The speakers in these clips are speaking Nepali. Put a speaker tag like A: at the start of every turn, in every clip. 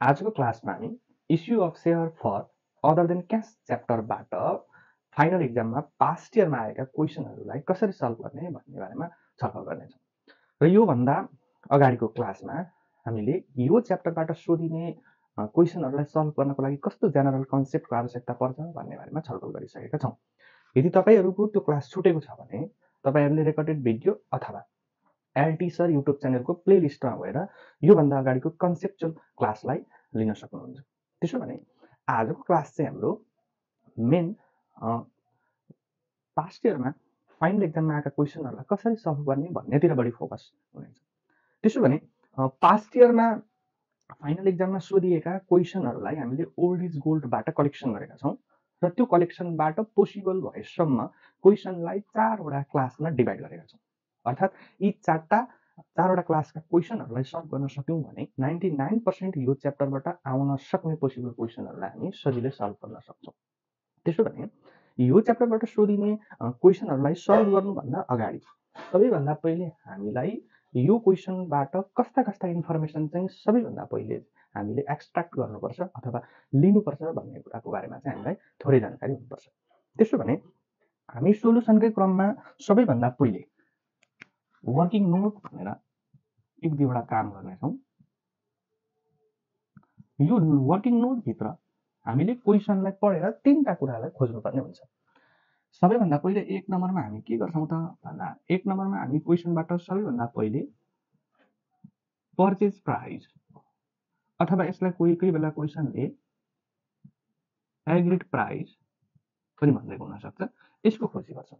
A: आजको क्लासमा हामी issue of share for other than cash च्याप्टरबाट फाइनल एक्जाममा पास्ट इयरमा आएका क्वेसनहरूलाई कसरी सल्भ गर्ने भन्ने बारेमा छलफल गर्नेछौँ। र योभन्दा अगाडिको क्लासमा हामीले यो च्याप्टरबाट सोधिने क्वेसनहरूलाई सल्भ गर्नको लागि कस्तो जेनरल कन्सेप्टको आवश्यकता पर्छ भन्ने बारेमा छलफल गरिसकेका छौँ। यदि तपाईँहरूको त्यो क्लास छुटेको छ भने तपाईँहरूले रेकर्डेड भिडियो अथवा एलटी सर युट्युब च्यानलको प्लेलिस्टमा गएर योभन्दा अगाडिको कन्सेप्चुअल क्लासलाई लिन सक्नुहुन्छ। त्यसो भने आजको क्लास चाहिँ हाम्रो मेन पास्ट इयरमा फाइनल एक्जाममा आएका क्वेसनहरूलाई कसरी सल्भ गर्ने भन्नेतिर बढी फोकस हुनेछ। त्यसो भने पास्ट इयरमा फाइनल एक्जाममा सोधिएका क्वेसनहरूलाई हामीले ओल्ड इज गोल्डबाट कलेक्सन गरेका छौँ र त्यो कलेक्सनबाट पोसिबल भएसम्म क्वेसनलाई 4वटा क्लासमा डिभाइड गरेका छौँ। अर्थात् यी चारवटा क्लासका क्वेसनहरूलाई सल्भ गर्न सक्यौँ भने 99% यो च्याप्टरबाट आउन सक्ने पोसिबल क्वेसनहरूलाई हामी सजिलै सल्भ गर्न सक्छौँ। त्यसो भने यो च्याप्टरबाट सोधिने क्वेसनहरूलाई सल्भ गर्नुभन्दा अगाडि सबैभन्दा पहिले हामीलाई यो क्वेसनबाट कस्ता कस्ता इन्फर्मेसन चाहिँ सबैभन्दा पहिले हामीले एक्सट्र्याक्ट गर्नुपर्छ अथवा लिनुपर्छ भन्ने कुराको बारेमा चाहिँ हामीलाई थोरै जानकारी हुनुपर्छ। त्यसो भने हामी सोलुसनकै क्रममा सबैभन्दा पहिले वर्किङ नोट भनेर एक दुईवटा काम गर्नेछौँ। यो वर्किङ नोटभित्र हामीले क्वेसनलाई पढेर 3टा कुरालाई खोज्नुपर्ने हुन्छ। सबैभन्दा पहिले 1 नम्बरमा हामी के गर्छौँ त भन्दा 1 नम्बरमा हामी क्वेसनबाट सबैभन्दा पहिले पर्चेज प्राइस अथवा यसलाई कोही बेला क्वेसनले एग्रिड प्राइस पनि भन्दै हुन सक्छ, यसको खोजी गर्छौँ।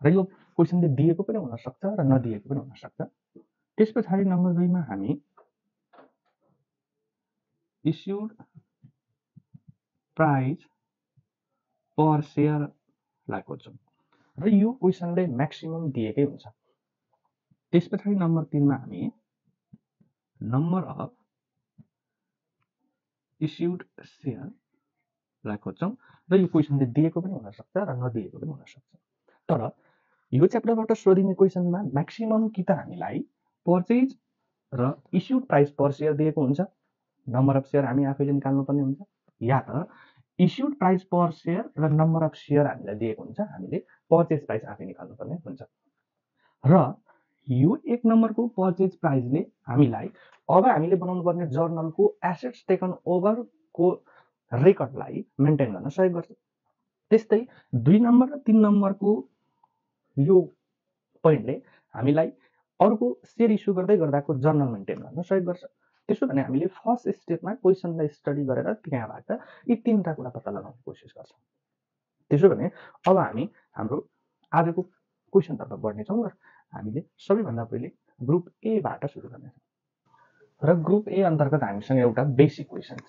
A: र यो क्वेसनले दिएको पनि हुन सक्छ र नदिएको पनि हुन सक्छ। त्यसपछि नम्बर 2 मा हामी इस्युड प्राइस पर शेयर लाई खोज्छौँ र यो क्वेसनले म्याक्सिमम दिएकै हुन्छ। त्यसपछि नम्बर 3 मा हामी नम्बर अफ इस्युड शेयर लाई खोज्छौँ र यो क्वेसनले दिएको पनि हुन सक्छ र नदिएको पनि हुन सक्छ। तर यो च्याप्टरबाट सोधिने क्वेसनमा म्याक्सिमम कि त हामीलाई पर्चेज र इस्युड प्राइस पर शेयर दिएको हुन्छ, नम्बर अफ शेयर हामी आफैले निकाल्नु पर्ने हुन्छ, या त इस्युड प्राइस पर शेयर र नम्बर अफ शेयर हामीलाई दिएको हुन्छ, हामीले पर्चेज प्राइस आफै निकाल्नु पर्ने हुन्छ। र यो 1 नम्बरको पर्चेज प्राइसले हामीलाई अब हामीले बनाउनु पर्ने जर्नलको एसेट्स टेकन ओभरको रेकर्डलाई मेन्टेन गर्न सहयोग गर्छ। त्यस्तै 2 नम्बर र 3 नम्बरको यो पोइन्टले हामीलाई अर्को शेयर इस्यु गर्दै गर्दाको जर्नल मेन्टेन गर्न सहयोग गर्छ। त्यसो भने हामीले फर्स्ट स्टेपमा क्वेसनलाई स्टडी गरेर त्यहाँबाट यी 3टा कुरा पत्ता लगाउने कोसिस गर्छौँ। त्यसो भने अब हामी हाम्रो आजको क्वेसनतर्फ बढ्नेछौँ र हामीले सबैभन्दा पहिले ग्रुप ए बाट सुरु गर्नेछौँ। र ग्रुप ए अन्तर्गत हामीसँग एउटा बेसिक क्वेसन छ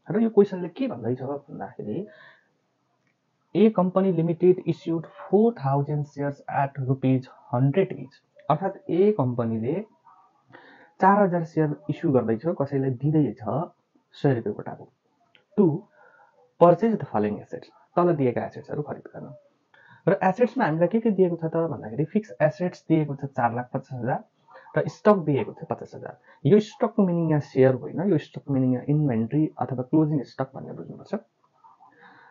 A: र यो क्वेसनले के भन्दैछ भन्दाखेरि A company limited issued 4000 shares at ₹100 each. अर्थात् ए कम्पनीले 4000 शेयर इस्यु गर्दैछ, कसैलाई दिँदैछ 100 रुपियाँ कोटाको to purchase the following assets, तल दिएका एसेट्सहरू खरिद गर्न। र एसेट्समा हामीलाई के दिएको छ त भन्दाखेरि फिक्स एसेट्स दिएको छ 4,50,000 र स्टक दिएको छ 50,000। यो स्टकको मिनिङ यहाँ शेयर होइन, यो स्टकको मिनिङ यहाँ इन्भेन्ट्री अथवा क्लोजिङ स्टक भन्ने बुझ्नुपर्छ।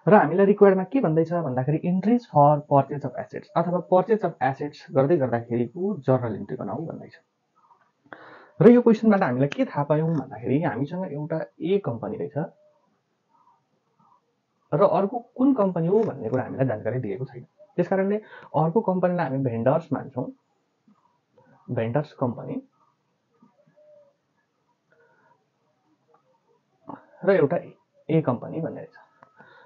A: र हामीलाई रिक्वायर्डमा के भन्दैछ भन्दाखेरि इन्ट्रिज फर पर्चेज अफ एसेट्स अथवा पर्चेज अफ एसेट्स गर्दै गर्दाखेरिको जर्नल इन्ट्री बनाऊ भन्दैछ। र यो क्वेसनबाट हामीलाई के थाहा पायौँ भन्दाखेरि हामीसँग एउटा ए कम्पनी रहेछ र अर्को कुन कम्पनी हो भन्ने कुरा हामीलाई जानकारी दिएको छैन। त्यसकारणले अर्को कम्पनीलाई हामी भेन्डर्स मान्छौँ, भेन्डर्स कम्पनी, र एउटा ए कम्पनी भन्ने रहेछ।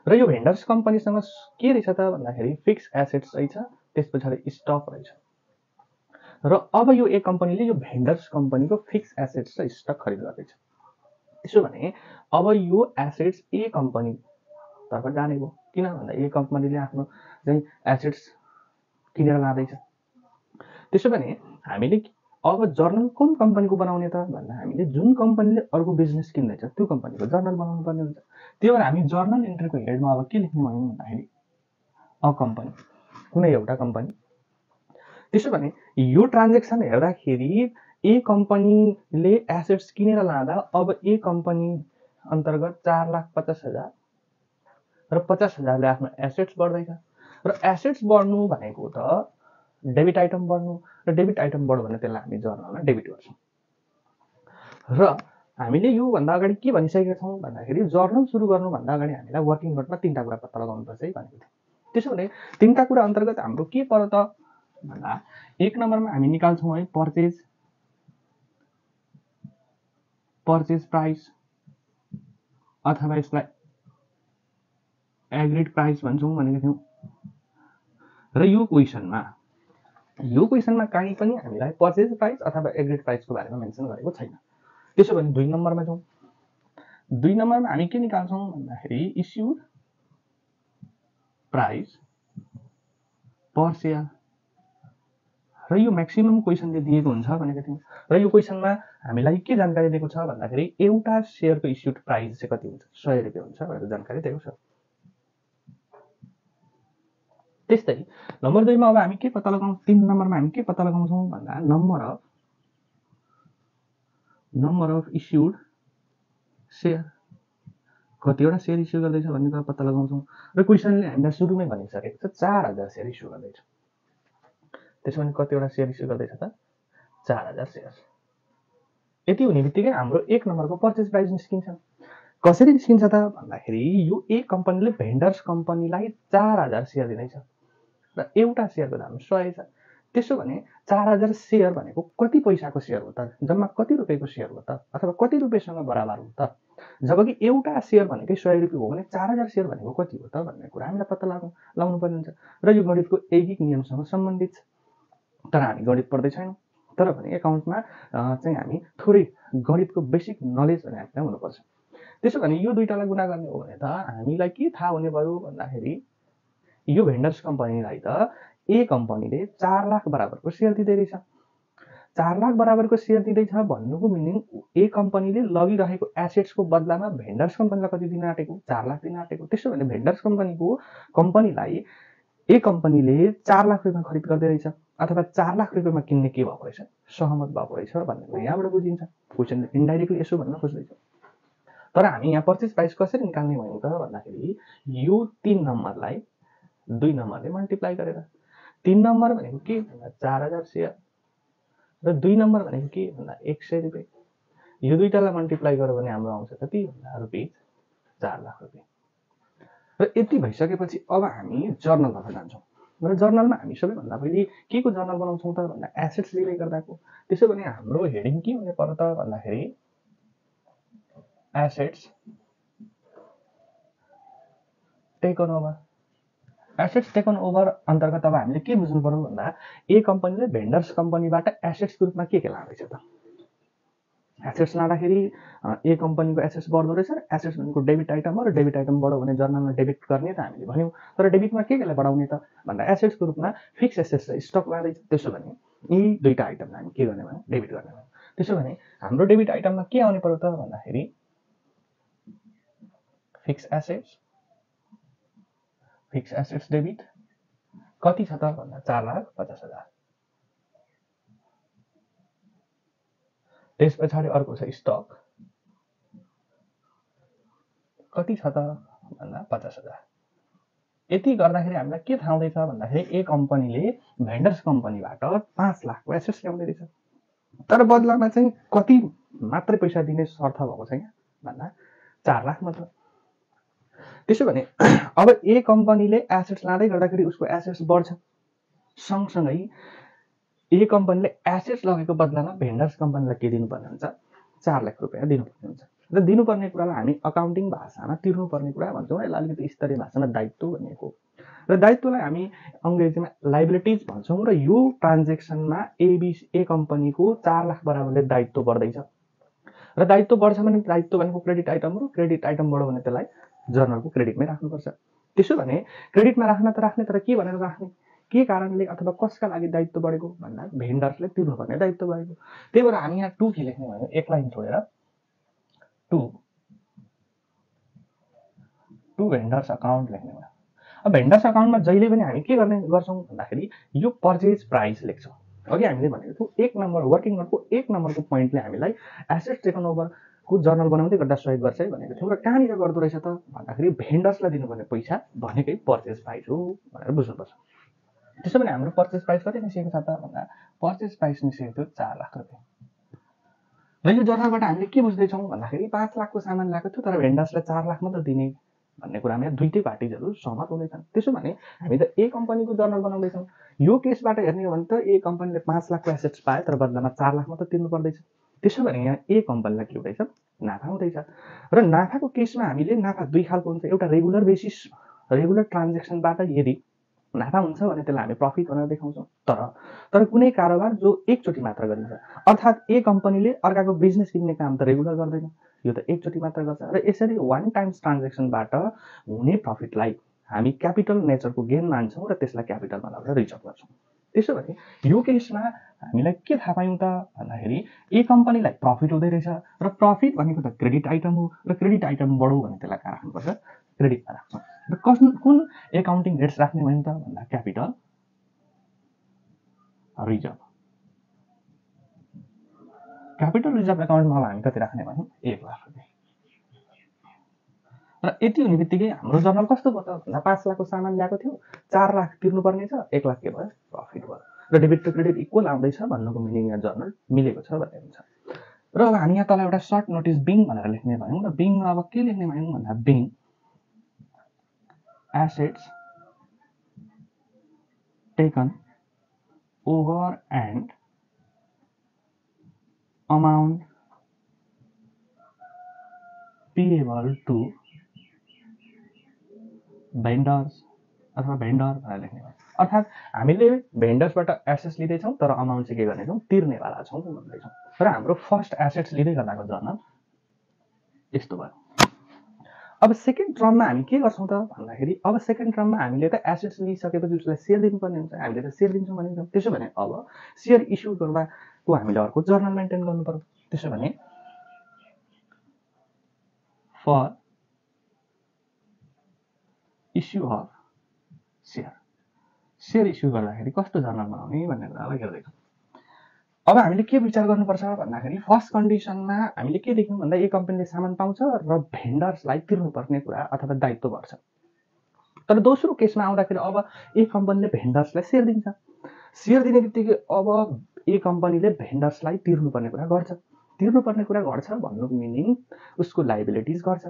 A: र यो भेन्डर्स कम्पनीसँग के रहेछ त भन्दाखेरि फिक्स एसेट्स रहेछ, त्यस पछाडि स्टक रहेछ। र अब यो ए कम्पनीले यो भेन्डर्स कम्पनीको फिक्स एसेट्स र स्टक खरिद गर्दैछ। त्यसो भने अब यो एसेट्स ए कम्पनी तर्फ जाने भयो। किन भन्दा ए कम्पनीले आफ्नो चाहिँ एसेट्स किनेर लाँदैछ। त्यसो भने हामीले अब जर्नल कुन कम्पनीको बनाउने त भन्दा हामीले जुन कम्पनीले अर्को बिजनेस किन्दैछ त्यो कम्पनीको जर्नल बनाउनु पर्ने हुन्छ। त्यही भएर हामी जर्नल इन्ट्रीको हेडमा अब के लेख्ने भयौँ भन्दाखेरि अ कम्पनी, कुनै एउटा कम्पनी। त्यसो भने यो ट्रान्जेक्सन हेर्दाखेरि ए कम्पनीले एसेट्स किनेर लाँदा अब ए कम्पनी अन्तर्गत 4,50,000 र 50,000ले आफ्नो एसेट्स बढ्दैछ र एसेट्स बढ्नु भनेको त डेबिट आइटम बढ्नु र डेबिट आइटम बढ्यो भने त्यसलाई हामी जर्नलमा डेबिट गर्छौँ। र हामीले यो भन्दा अगाडि के भनिसकेका छौँ भन्दाखेरि जर्नल सुरु गर्नुभन्दा अगाडि हामीलाई वर्किङ नोटमा 3टा कुरा पत्ता लगाउनुपर्छ है भनेको थियो। त्यसो भने 3टा कुरा अन्तर्गत हाम्रो के पर्यो त भन्दा 1 नम्बरमा हामी निकाल्छौँ है पर्चेज प्राइस अथवा यसलाई एग्रिड प्राइस भन्छौँ भनेको थियौँ। र यो क्वेसनमा कहीँ पनि हामीलाई पर्चेज प्राइस अथवा एग्रिड प्राइसको बारेमा मेन्सन गरेको छैन। त्यसो भने 2 नम्बरमा जाउँ। 2 नम्बरमा हामी के निकाल्छौँ भन्दाखेरि इस्युड प्राइस पर सेयर र यो म्याक्सिमम क्वेसनले दिएको हुन्छ भनेको थियौँ। र यो क्वेसनमा हामीलाई के जानकारी दिएको छ भन्दाखेरि एउटा सेयरको इस्युड प्राइस चाहिँ कति हुन्छ 100 रुपियाँ हुन्छ भनेर जानकारी दिएको छ। त्यस्तै नम्बर 2 मा अब हामी के पत्ता लगाउँछौँ 3 नम्बरमा हामी के पत्ता लगाउँछौँ भन्दा नम्बर अफ इस्युड सेयर कतिवटा सेयर इस्यु गर्दैछ भन्ने कुरा पत्ता लगाउँछौँ। र क्वेसनले हामीलाई सुरुमै भनिसकेको छ 4000 सेयर इस्यु गर्दैछ। त्यसो भने कतिवटा सेयर इस्यु गर्दैछ त 4000 सेयर। यति हुने बित्तिकै हाम्रो 1 नम्बरको पर्चेज प्राइस निस्किन्छ। कसरी निस्किन्छ त भन्दाखेरि यो ए कम्पनीले भेन्डर्स कम्पनीलाई 4000 सेयर दिँदैछ र एउटा सेयरको दाम 100 छ। त्यसो भने 4000 सेयर भनेको कति पैसाको सेयर हो त जम्मा कति रुपियाँको सेयर हो त अथवा कति रुपियाँसँग बराबर हो त जबकि एउटा सेयर भनेकै 100 रुपियाँ हो भने 4000 सेयर भनेको कति हो त भन्ने कुरा हामीलाई पत्ता लगाउनु पर्ने हुन्छ। र यो गणितको ऐगिक नियमसँग सम्बन्धित छ। तर हामी गणित पढ्दै छैनौँ तर पनि एकाउन्टमा चाहिँ हामी थोरै गणितको बेसिक नलेज भने हामीलाई हुनुपर्छ। त्यसो भने यो दुईटालाई गुणा गर्ने हो भने त हामीलाई के थाहा हुने भयो भन्दाखेरि यो भेन्डर्स कम्पनीलाई त ए कम्पनीले 4 लाख बराबरको सेयर दिँदै रहेछ। 4 लाख बराबरको सेयर दिँदैछ भन्नुको मिनिङ ए कम्पनीले लगिरहेको एसेट्सको बदलामा भेन्डर्स कम्पनीलाई कति दिन आँटेको 4 लाख दिन आँटेको। त्यसो भने भेन्डर्स कम्पनीलाई ए कम्पनीले 4 लाख रुपियाँमा खरिद गर्दै रहेछ अथवा 4 लाख रुपियाँमा किन्ने के भएको रहेछ सहमत भएको रहेछ भन्ने कुरा यहाँबाट बुझिन्छ। क्वेसनले इन्डाइरेक्टली यसो भन्न खोज्दैछ। तर हामी यहाँ पर्चेज प्राइस कसरी निकाल्ने भन्यो त भन्दाखेरि यो 3 नम्बरलाई 2 नम्बरले मल्टिप्लाई गरेर 3 नम्बर भनेको के भन्दा 4000 सेयर र 2 नम्बर भनेको के भन्दा 100 रुपियाँ। यो दुईटालाई मल्टिप्लाई गर्यो भने हाम्रो आउँछ कति भन्दा रुपियाँ 4 लाख रुपियाँ। र यति भइसकेपछि अब हामी जर्नलबाट जान्छौँ र जर्नलमा हामी सबैभन्दा पहिले के को जर्नल बनाउँछौँ त भन्दा एसेट्स लिँदै गर्दाको। त्यसो भने हाम्रो हेडिङ के हुने पर्यो त भन्दाखेरि assets taken over. Assets taken over अन्तर्गत अब हामीले के बुझ्नु पर्यो भन्दा ए कम्पनीले भेन्डर्स कम्पनीबाट एसेट्सको रूपमा के लाँदैछ त एसेट्स लाँदाखेरि ए कम्पनीको एसेट्स बढ्दो रहेछ। एसेट्स भनेको डेबिट आइटम हो र डेबिट आइटम बढ्यो भने जर्नलमा डेबिट गर्ने त हामीले भन्यौँ। तर डेबिटमा केलाई बढाउने त भन्दा एसेट्सको रूपमा फिक्स एसेट्स र स्टक लाँदैछ। त्यसो भने यी दुईटा आइटमलाई हामी के गर्ने भने डेबिट गर्ने भयो। त्यसो भने हाम्रो डेबिट आइटममा के आउने पर्यो त भन्दाखेरि फिक्स एसेट्स डेबिट कति छ त भन्दा 4,50,000। त्यस पछाडि अर्को छ स्टक कति छ त भन्दा 50,000। यति गर्दाखेरि हामीलाई के थाहा हुँदैछ भन्दाखेरि ए कम्पनीले भेन्डर्स कम्पनीबाट 5 लाखको एसेट्स ल्याउँदै रहेछ। तर बदलामा चाहिँ कति मात्रै पैसा दिने शर्त भएको छ यहाँ भन्दा 4 लाख मात्र। त्यसो भने अब ए कम्पनीले एसेट्स लाँदै गर्दाखेरि उसको एसेट्स बढ्छ। सँगसँगै ए कम्पनीले एसेट्स लगेको बदलामा भेन्डर्स कम्पनीलाई के दिनुपर्ने हुन्छ 4 लाख रुपियाँ दिनुपर्ने हुन्छ। र दिनुपर्ने कुरालाई हामी अकाउन्टिङ भाषामा तिर्नुपर्ने कुरा भन्छौँ। यसलाई अलिकति स्तरीय भाषामा दायित्व भनिएको। र दायित्वलाई हामी अङ्ग्रेजीमा लाइबिलिटिज भन्छौँ। र यो ट्रान्जेक्सनमा ए कम्पनीको 4 लाख बराबरले दायित्व बढ्दैछ। र दायित्व बढ्छ भने दायित्व भनेको क्रेडिट आइटम हो। क्रेडिट आइटम बढ्यो भने त्यसलाई जर्नलको क्रेडिटमै राख्नुपर्छ। त्यसो भने क्रेडिटमा राख्ने तर के भनेर राख्ने के कारणले अथवा कसका लागि दायित्व बढेको भन्दा भेन्डर्सले तिर्नुपर्ने दायित्व बढेको। त्यही भएर हामी यहाँ 2 के लेख्ने भयो एक लाइन छोडेर 2 भेन्डर्स अकाउन्ट लेख्ने भयो। अब भेन्डर्स अकाउन्टमा जहिले पनि हामी के गर्ने गर्छौँ भन्दाखेरि यो पर्चेज प्राइस लेख्छौँ। अघि हामीले भनेको थियौँ 1 नम्बर वर्किङ नोटको 1 नम्बरको पोइन्टले हामीलाई एसेट टेकन ओभरको जर्नल बनाउँदै गर्दा सहयोग गर्छ है भनेको थियौँ। र कहाँनिर गर्दो रहेछ त भन्दाखेरि भेन्डर्सलाई दिनुपर्ने पैसा भनेकै पर्चेस प्राइस हो भनेर बुझ्नुपर्छ। त्यसो भने हाम्रो पर्चेस प्राइस कति निस्केको छ त भन्दा पर्चेस प्राइस निस्केको थियो 4 लाख रुपियाँ। र यो जर्नलबाट हामीले के बुझ्दैछौँ भन्दाखेरि 5 लाखको सामान ल्याएको थियो तर भेन्डर्सलाई 4 लाख मात्र दिने भन्ने कुरामा दुईटै पार्टिजहरू सहमत हुँदैछन्। त्यसो भने हामी त ए कम्पनीको जर्नल बनाउँदैछौँ। यो केसबाट हेर्ने हो भने त ए कम्पनीले 5 लाखको एसेट्स पायो तर बदलामा 4 लाख मात्र तिर्नु पर्दैछ। त्यसो भने यहाँ ए कम्पनीलाई के हुँदैछ नाफा हुँदैछ। र नाफाको केसमा हामीले नाफा दुई खालको हुन्छ। एउटा रेगुलर बेसिस रेगुलर ट्रान्जेक्सनबाट यदि नाफा हुन्छ भने त्यसलाई हामी प्रफिट भनेर देखाउँछौँ। तर कुनै कारोबार जो एकचोटि मात्र गरिन्छ अर्थात् ए कम्पनीले अर्काको बिजनेस किन्ने काम त रेगुलर गर्दैन, यो त एकचोटि मात्र गर्छ। र यसरी वान टाइम्स ट्रान्जेक्सनबाट हुने प्रफिटलाई हामी क्यापिटल नेचरको गेन मान्छौँ र त्यसलाई क्यापिटलमा लगेर रिजर्भ गर्छौँ। त्यसो भने यो केसमा हामीलाई के थाहा पायौँ त भन्दाखेरि ए कम्पनीलाई प्रफिट हुँदै रहेछ र प्रफिट भनेको त क्रेडिट आइटम हो र क्रेडिट आइटम बढो भने त्यसलाई कहाँ राख्नुपर्छ क्रेडिटमा राख्छौँ। र कुन एकाउन्टिङ रेट्स राख्ने भयो त भन्दा क्यापिटल रिजर्भ। क्यापिटल रिजर्भ एकाउन्टमा हामी कति राख्ने भयौँ 1 लाख रुपियाँ। र यति हुने बित्तिकै हाम्रो जर्नल कस्तो भयो त भन्दा 5 लाखको सामान ल्याएको थियो 4 लाख तिर्नुपर्ने छ 1 लाख के भयो प्रफिट भयो। र डेबिट टु क्रेडिट इक्वल आउँदैछ भन्नुको मिनिङ यहाँ जर्नल मिलेको छ भन्ने हुन्छ। र अब हामी यहाँ तल एउटा सर्ट नोटिस बिङ भनेर लेख्ने भयौँ। र बिङमा अब के लेख्ने भयौँ भन्दा being assets taken over and amount payable to vendors अथवा भेन्डर भनेर लेख्ने भयो। अर्थात् हामीले भेन्डर्सबाट एसेट्स लिँदैछौँ तर अमाउन्ट चाहिँ के गर्नेछौँ तिर्नेवाला छौँ भन्दैछौँ। र हाम्रो फर्स्ट एसेट्स लिँदै गर्दाको जर्नल यस्तो भयो। अब सेकेन्ड टर्ममा हामी के गर्छौँ त भन्दाखेरि अब सेकेन्ड टर्ममा हामीले त एसेट्स लिइसकेपछि उसलाई सेयर दिनुपर्ने हुन्छ। हामीले त सेयर दिन्छौँ भनेको छौँ। त्यसो भने अब सेयर इस्यु गर्दाको हामीले अर्को जर्नल मेन्टेन गर्नु पर्यो। त्यसो भने for issue of share issue गर्दाखेरि कस्तो जर्नल बनाउने भन्ने कुरालाई हेर्दैछौँ। अब हामीले के विचार गर्नुपर्छ भन्दाखेरि फर्स्ट कन्डिसनमा हामीले के देख्यौँ भन्दा ए कम्पनीले सामान पाउँछ र भेन्डर्सलाई तिर्नुपर्ने कुरा अथवा दायित्व बढ्छ। तर दोस्रो केसमा आउँदाखेरि अब ए कम्पनीले भेन्डर्सलाई सेयर दिन्छ। सेयर दिने बित्तिकै अब ए कम्पनीले भेन्डर्सलाई तिर्नुपर्ने कुरा गर्छ भन्नुको मिनिङ उसको लाइबिलिटिज गर्छ।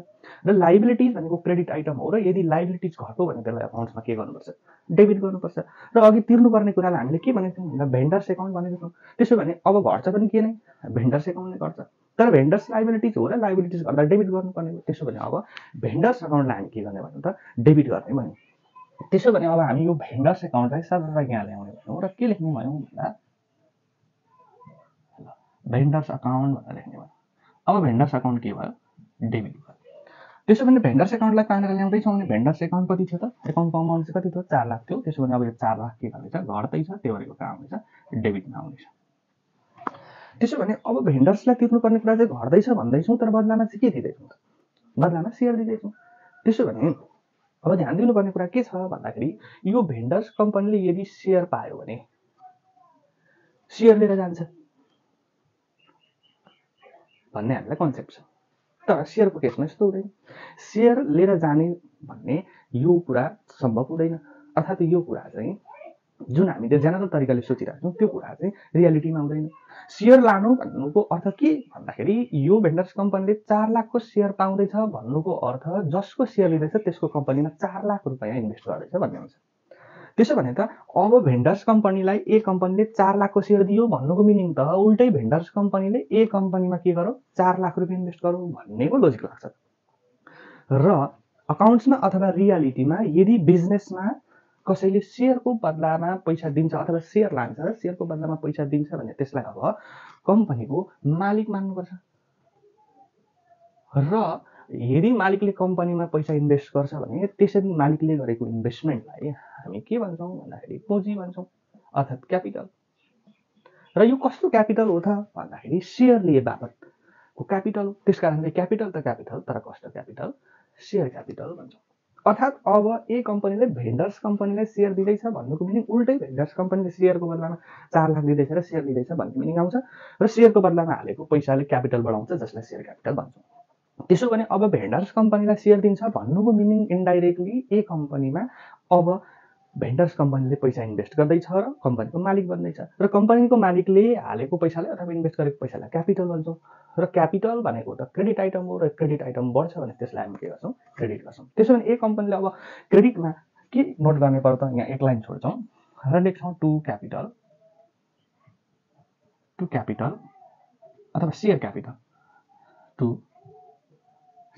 A: र लाइबिलिटिज भनेको क्रेडिट आइटम हो र यदि लाइबिलिटिज घट्यो भने त्यसलाई अकाउन्ट्समा के गर्नुपर्छ डेबिट गर्नुपर्छ। र अघि तिर्नुपर्ने कुरालाई हामीले के भनेको थियौँ भन्दा भेन्डर्स एकाउन्ट भनेको छौँ। त्यसो भने अब घट्छ पनि के नै भेन्डर्स एकाउन्टले गर्छ। तर भेन्डर्स लाइबिलिटिज हो र लाइबिलिटिज गर्दा डेबिट गर्नुपर्ने हो। त्यसो भने अब भेन्डर्स एकाउन्टलाई हामी के गर्ने भन्नु त डेबिट गर्ने भन्यो। त्यसो भने अब हामी यो भेन्डर्स एकाउन्टलाई सरसर यहाँ ल्याउने भयौँ र के लेख्ने भयौँ भन्दा भेन्डर्स अकाउन्ट भनेर लेख्ने भयो। अब भेन्डर्स अकाउन्ट के भयो डेबिट भयो। त्यसो भने भेन्डर्स एकाउन्टलाई कहाँनिर ल्याउँदैछौँ भने भेन्डर्स एकाउन्ट कति थियो त एकाउन्टको अमाउन्ट चाहिँ कति थियो 4 लाख थियो। त्यसो भने अब यो 4 लाख के गर्दैछ घट्दैछ, त्यही भएर कहाँ आउँदैछ डेबिटमा आउँदैछ। त्यसो भने अब भेन्डर्सलाई तिर्नुपर्ने कुरा चाहिँ घट्दैछ भन्दैछौँ तर बदलामा चाहिँ के दिँदैछौँ त बदलामा सेयर दिँदैछौँ। त्यसो भने अब ध्यान दिनुपर्ने कुरा के छ भन्दाखेरि यो भेन्डर्स कम्पनीले यदि सेयर पायो भने सेयर लिएर जान्छ भन्ने हामीलाई कन्सेप्ट छ। तर सेयरको केसमा यस्तो हुँदैन। सेयर लिएर जाने भन्ने यो कुरा सम्भव हुँदैन। अर्थात् यो कुरा चाहिँ जुन हामीले जेनरल तरिकाले सोचिरहेको छौँ त्यो कुरा चाहिँ रियालिटीमा हुँदैन। सेयर लानु भन्नुको अर्थ के भन्दाखेरि यो भेन्डर्स कम्पनीले 4 लाखको सेयर पाउँदैछ भन्नुको अर्थ जसको सेयर लिँदैछ त्यसको कम्पनीमा 4 लाख रुपियाँ इन्भेस्ट गर्दैछ भन्ने हुन्छ। त्यसो भने त अब भेन्डर्स कम्पनीलाई ए कम्पनीले 4 लाखको सेयर दियो भन्नुको मिनिङ त उल्टै भेन्डर्स कम्पनीले ए कम्पनीमा के गरौँ 4 लाख रुपियाँ इन्भेस्ट गरौँ भन्नेको लोजिक लाग्छ। र अकाउन्ट्समा अथवा रियालिटीमा यदि बिजनेसमा कसैले सेयरको बदलामा पैसा दिन्छ अथवा सेयर लान्छ र सेयरको बदलामा पैसा दिन्छ भने त्यसलाई अब कम्पनीको मालिक मान्नुपर्छ। र यदि मालिकले कम्पनीमा पैसा इन्भेस्ट गर्छ भने त्यसरी मालिकले गरेको इन्भेस्टमेन्टलाई हामी के भन्छौँ भन्दाखेरि पुँजी भन्छौँ अर्थात् क्यापिटल। र यो कस्तो क्यापिटल हो त भन्दाखेरि सेयर लिए बापतको क्यापिटल हो। त्यसकारणले क्यापिटल त क्यापिटल तर कस्तो क्यापिटल सेयर क्यापिटल भन्छौँ। अर्थात् अब ए कम्पनीले भेन्डर्स कम्पनीलाई सेयर दिँदैछ भन्नुको मिनिङ उल्टै भेन्डर्स कम्पनीले सेयरको बदलामा 4 लाख दिँदैछ र सेयर दिँदैछ भन्ने मिनिङ आउँछ र सेयरको बदलामा हालेको पैसाले क्यापिटल बढाउँछ जसलाई सेयर क्यापिटल भन्छौँ। त्यसो भने अब भेन्डर्स कम्पनीलाई सेयर दिन्छ भन्नुको मिनिङ इन्डाइरेक्टली ए कम्पनीमा अब भेन्डर्स कम्पनीले पैसा इन्भेस्ट गर्दैछ र कम्पनीको मालिक बन्दैछ र कम्पनीको मालिकले हालेको पैसाले अथवा इन्भेस्ट गरेको पैसालाई क्यापिटल भन्छौँ र क्यापिटल भनेको त क्रेडिट आइटम हो र क्रेडिट आइटम बढ्छ भने त्यसलाई हामी के गर्छौँ क्रेडिट गर्छौँ। त्यसो भने ए कम्पनीले अब क्रेडिटमा के नोट गर्ने पर्छ त यहाँ एक लाइन छोड्छौँ र लेख्छौँ टु क्यापिटल अथवा share capital to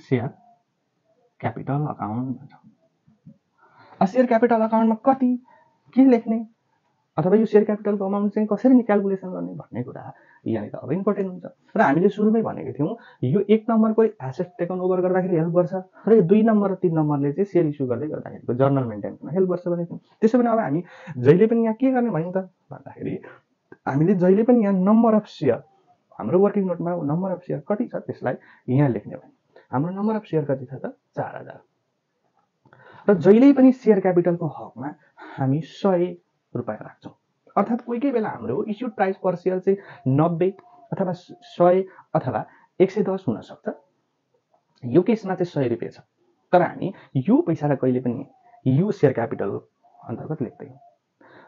A: share capital account भन्छौँ। सेयर क्यापिटल अकाउन्टमा कति के लेख्ने अथवा यो सेयर क्यापिटलको अमाउन्ट चाहिँ कसरी क्याल्कुलेसन गर्ने भन्ने कुरा यहाँनिर अब इम्पोर्टेन्ट हुन्छ र हामीले सुरुमै भनेको थियौँ यो 1 नम्बरको एसेट टेकन ओभर गर्दाखेरि हेल्प गर्छ र 2 नम्बर र 3 नम्बरले चाहिँ सेयर इस्यु गर्दै गर्दाखेरिको जर्नल मेन्टेनमा हेल्प गर्छ भनेको थियौँ। त्यसो भने अब हामी जहिले पनि यहाँ के गर्ने भन्यौँ त भन्दाखेरि हामीले जहिले पनि यहाँ नम्बर अफ सेयर हाम्रो वर्किङ नोटमा नम्बर अफ सेयर कति छ त्यसलाई यहाँ लेख्ने भयो। हाम्रो नम्बर अफ सेयर कति छ त 4000 र जहिले पनि सेयर क्यापिटलको हकमा हामी 100 रुपैयाँ राख्छौँ। अर्थात् कोही बेला हाम्रो इस्युड प्राइस पर सेयर चाहिँ 90 अथवा 100 अथवा 110 हुन सक्छ। यो केसमा चाहिँ 100 रुपैयाँ छ तर हामी यो पैसालाई कहिले पनि यो सेयर क्यापिटल अन्तर्गत लेख्दैनौँ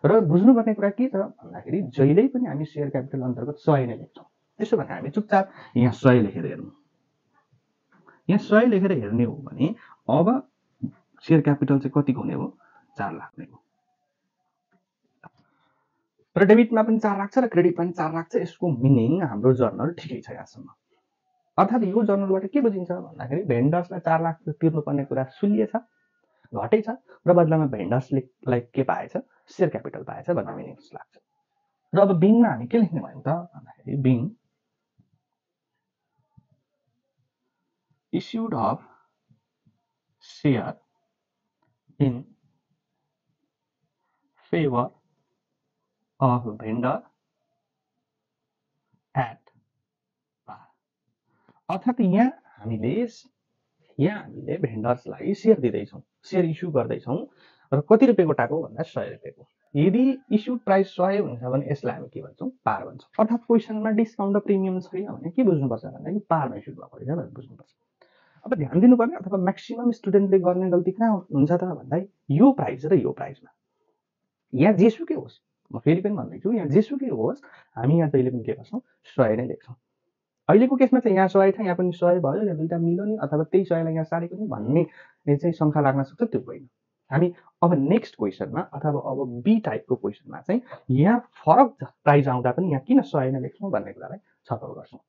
A: र बुझ्नुपर्ने कुरा के छ भन्दाखेरि जहिल्यै पनि हामी सेयर क्यापिटल अन्तर्गत 100 नै लेख्छौँ। त्यसो भने हामी चुपचाप यहाँ 100 लेखेर हेर्नु, यहाँ 100 लेखेर हेर्ने हो भने अब सेयर क्यापिटल चाहिँ कतिको हुने हो 4 लाख नै हो र डेबिटमा पनि 4 लाख छ र क्रेडिटमा पनि 4 लाख छ। यसको मिनिङ हाम्रो जर्नल ठिकै छ यहाँसम्म। अर्थात् यो जर्नलबाट के बुझिन्छ भन्दाखेरि भेन्डर्सलाई 4 लाख तिर्नुपर्ने कुरा सुलिएछ घटेछ र बदलामा भेन्डर्सले के पाएछ सेयर क्यापिटल पाएछ भन्ने मिनिङ लाग्छ। र अब बिङमा हामी के लेख्ने भयौँ त भन्दाखेरि being issued of share in favor of vendor at par। अर्थात् यहाँ हामीले भेन्डर्सलाई सेयर दिँदैछौँ, सेयर इस्यु गर्दैछौँ र कति रुपियाँको टाको भन्दा 100 रुपियाँको। यदि इस्युड प्राइस 100 हुन्छ भने यसलाई हामी के भन्छौँ पार भन्छौँ। अर्थात् क्वेसनमा डिस्काउन्ट र प्रिमियम छैन भने के बुझ्नुपर्छ भन्दाखेरि पारमा इस्यु भएको रहेछ भनेर बुझ्नुपर्छ। अब ध्यान दिनुपर्ने अथवा म्याक्सिमम स्टुडेन्टले गर्ने गल्ती कहाँ हुन्छ त भन्दाखेरि यो प्राइस र यो प्राइसमा यहाँ जेसुकै होस्, म फेरि पनि भन्दैछु यहाँ जेसुकै होस् हामी यहाँ जहिले पनि के गर्छौँ 100 नै लेख्छौँ। अहिलेको केसमा चाहिँ यहाँ 100 छ यहाँ पनि 100 भयो, यहाँ दुईटा मिल्यो नि अथवा त्यही 100 लाई यहाँ सारेको नि भन्ने चाहिँ शङ्का लाग्न सक्छ, त्यो होइन। हामी अब नेक्स्ट क्वेसनमा अथवा अब बी टाइपको क्वेसनमा चाहिँ यहाँ फरक प्राइस आउँदा पनि यहाँ किन 100 नै लेख्छौँ भन्ने कुरालाई छलफल गर्छौँ।